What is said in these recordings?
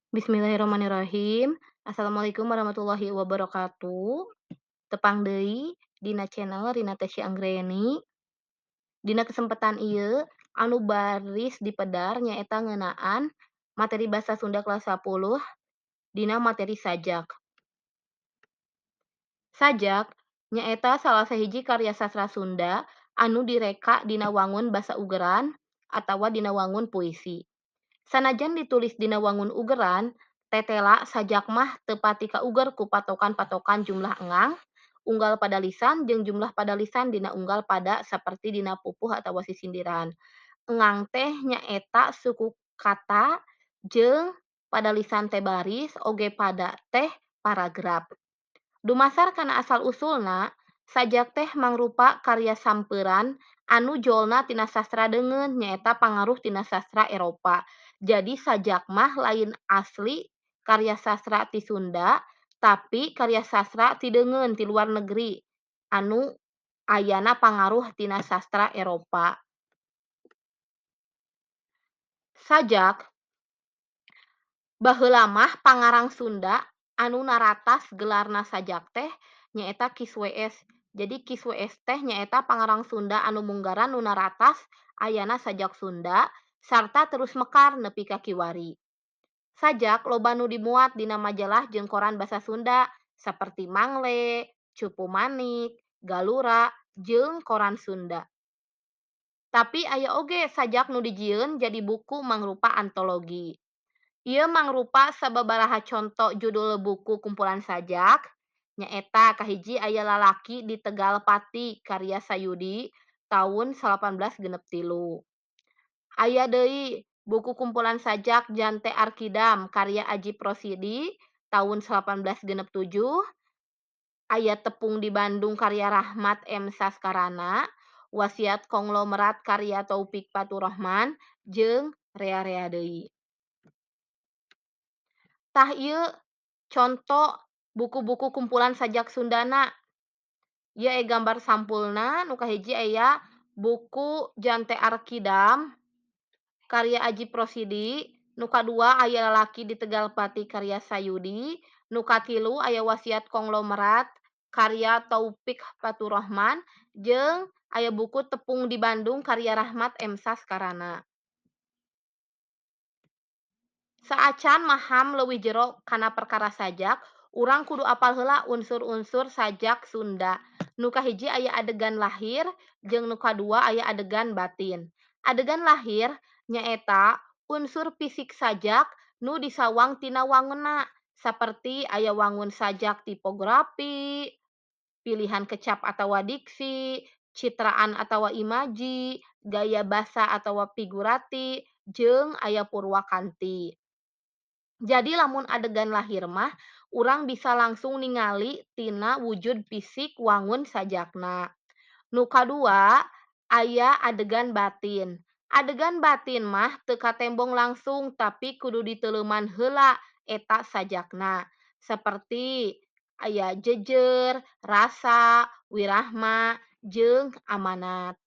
Bismillahirrahmanirrahim. Assalamualaikum warahmatullahi wabarakatuh. Tepang deui dina channel Rina Tesya Anggreni. Dina kesempatan ieu anu baris dipedar nyaeta ngeunaan materi basa Sunda kelas 10 dina materi sajak. Sajak nyaeta salah sahiji karya sastra Sunda anu direka dina wangun basa ugeran atawa dina wangun puisi. Sanajan ditulis dina wangun ugeran, tetela sajak mah teu pati kauger ku patokan-patokan jumlah engang, unggal padalisan jeung jumlah padalisan dina unggal pada saperti dina pupuh atawa sisindiran. Engang teh nyaeta suku kata jeung padalisan teh baris oge pada teh paragraf. Dumasar kana asal usulna, sajak teh mangrupa karya sampeuran anu jolna tina sastra deungeun nyaeta pangaruh tina sastra Eropa. Jadi sajak mah lain asli karya sastra ti Sunda, tapi karya sastra ti deungeun ti luar negeri anu ayana pangaruh tina sastra Eropa. Sajak baheula mah pangarang Sunda anu naratas gelarna sajak teh nyaeta Ki WS. Jadi Ki WS teh nyaeta pangarang Sunda anu munggaran nu naratas ayana sajak Sunda sarta terus mekar nepi ka kiwari. Sajak loba nu dimuat dina majalah jeung koran basa Sunda saperti Mangle, Cupu Manik, Galura, jeung Koran Sunda. Tapi aya oge sajak nu dijieun jadi buku mangrupa antologi. Ieu mangrupa sababaraha conto judul buku kumpulan sajak, nyaeta kahiji aya Lalaki di Tegal Pati karya Sayudi taun 1863. Aya deui buku kumpulan sajak Jante Arkidam karya Ajip Rosidi taun 1867. Aya Tepung di Bandung karya Rahmat M. Saskarana, Wasiat Konglomerat karya Taufik Faturahman, jeung rea-rea deui. Tah ieu conto buku-buku kumpulan sajak Sundana. Ieu aya gambar sampulna nu kahiji aya buku Jante Arkidam karya Ajip Rosidi, nu kadua aya Lalaki di Tegal Pati karya Sayudi, nu katilu aya Wasiat Konglomerat karya Taufik Faturahman, jeung aya buku Tepung di Bandung karya Rahmat M. Saskarana. Saacan maham leuwih jero kana perkara sajak, urang kudu apal heula unsur-unsur sajak Sunda. Nu kahiji aya adegan lahir jeung nu kadua aya adegan batin. Adegan lahir nyaeta unsur fisik sajak nu disawang tina wangunna, saperti aya wangun sajak tipografi, pilihan kecap atawa diksi, citraan atawa imaji, gaya basa atawa figurati, jeung aya purwakanti. Jadi lamun adegan lahir mah urang bisa langsung ningali tina wujud fisik wangun sajakna. Nu kadua aya adegan batin. Adegan batin mah teu katembong langsung tapi kudu diteuleuman heula eta sajakna. Saperti aya jejer, rasa, wirahma, jeung amanat.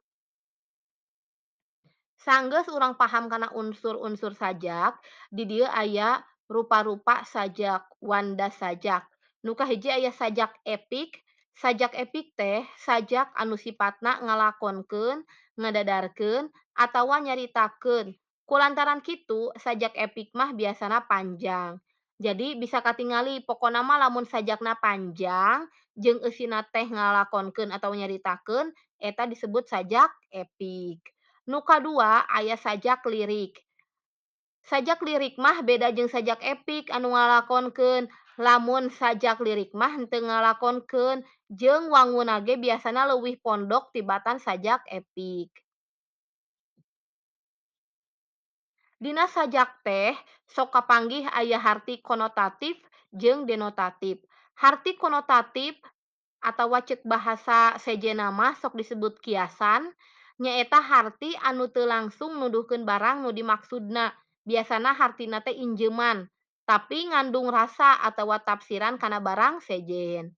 Sanggeus urang paham kana unsur-unsur sajak, di dieu aya rupa-rupa sajak, wanda sajak. Nu kahiji aya sajak epik. Sajak epik teh sajak anu sifatna ngalakonkeun, ngadadarkeun, atawa nyaritakeun. Kulantaran kitu sajak epik mah biasana panjang. Jadi bisa katingali pokona mah lamun sajakna panjang jeung eusina teh ngalakonkeun atawa nyaritakeun eta disebut sajak epik. Nu kadua aya sajak lirik. Sajak lirik mah beda jeung sajak epik anu ngalakonkeun. Lamun sajak lirik mah henteu ngalakonkeun jeung wangunna ge biasana leuwih pondok tibatan sajak epik. Dina sajak teh sok kapanggih aya harti konotatif jeung denotatif. Harti konotatif atawa ceuk bahasa sejenna mah sok disebut kiasan, nyaeta harti anu teu langsung nuduhkeun barang nu dimaksudna. Biasana hartina teh injeuman, tapi ngandung rasa atawa tafsiran kana barang sejen.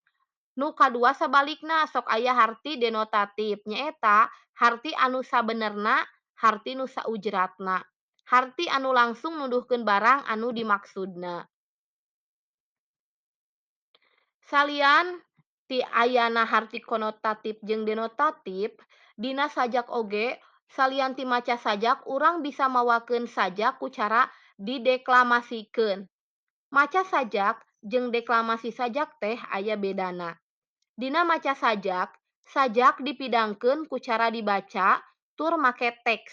Nu kadua sabalikna sok aya harti denotatif, nyaeta harti anu sabenerna, harti nu saujratna. Harti anu langsung nuduhkeun barang anu dimaksudna. Salian ti ayana harti konotatif jeung denotatif, dina sajak oge salian ti maca sajak urang bisa mawakeun sajak ku cara dideklamasikeun. Maca sajak jeung deklamasi sajak teh aya bedana. Dina maca sajak, sajak dipidangkeun ku cara dibaca tur make teks.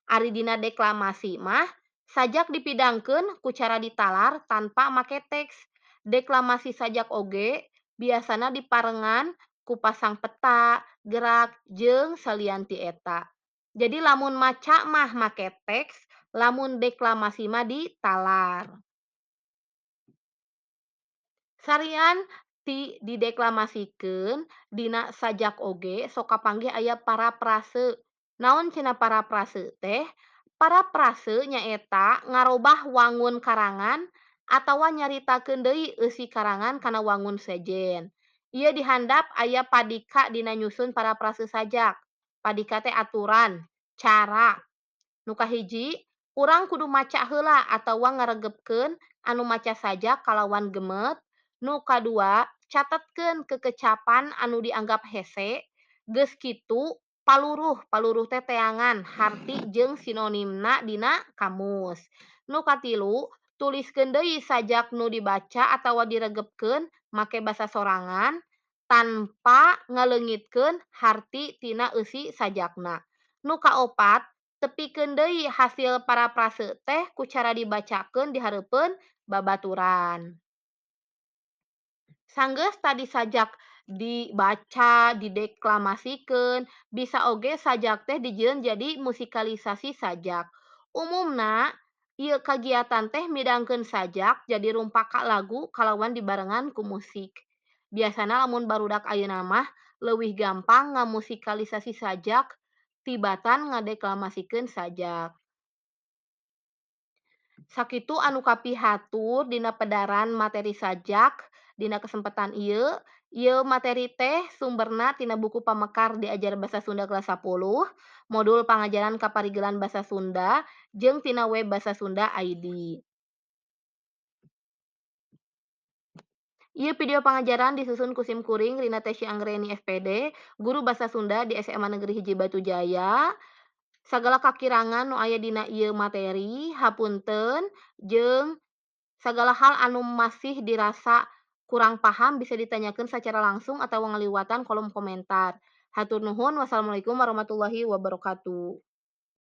Ari dina deklamasi mah sajak dipidangkeun ku cara ditalar tanpa make teks. Deklamasi sajak oge biasana diparengan ku pasang peta, gerak jeung salian ti eta. Jadi lamun maca mah make teks, lamun deklamasi mah ditalar. Salian ti dideklamasikeun, dina sajak oge sok kapanggih aya parafrase. Naon cenah parafrase teh? Parafrase nyaeta ngarobah wangun karangan atawa nyaritakeun deui eusi karangan kana wangun sejen. Ieu dihandap aya padika dina nyusun parafrase sajak. Padika teh aturan, cara. Nu kahiji, urang kudu maca heula atawa ngaregepkeun anu maca sajak kalawan gemet. Nu kadua, catetkeun kekecapan anu dianggap hese, geus kitu paluruh, paluruh teh teangan harti jeung sinonimna dina kamus. Nu katilu, tuliskeun deui sajak nu dibaca atawa diregepkeun make basa sorangan tanpa ngaleungitkeun harti tina eusi sajakna. Nu kaopat, tepikeun deui hasil parafrase teh ku cara dibacakeun di hareupeun babaturan. Sanggeus tadi sajak dibaca, dideklamasikeun, bisa oge sajak teh dijieun jadi musikalisasi sajak. Umumna ieu kagiatan teh midangkeun sajak jadi rumpaka lagu kalawan dibarengan ku musik. Biasana lamun barudak ayeuna mah leuwih gampang ngamusikalisasi sajak tibatan ngadeklamasikeun sajak. Sakitu anu kapihatur dina pedaran materi sajak dina kesempatan ieu. Ieu materi teh sumberna tina buku Pamekar Diajar Basa Sunda kelas 10, modul pangajaran kaparigelan basa Sunda, jeung tina web Basa Sunda ID. Ieu video pangajaran disusun ku sim kuring Rina Tesy Anggreni SPD, guru basa Sunda di SMA Negeri 1 Batujaya. Sagala kakirangan nu aya dina ieu materi hapunten jeung sagala hal anu masih dirasa kurang paham bisa ditanyakeun sacara langsung atawa ngaliwatan kolom komentar. Hatur nuhun, wassalamualaikum warahmatullahi wabarakatuh.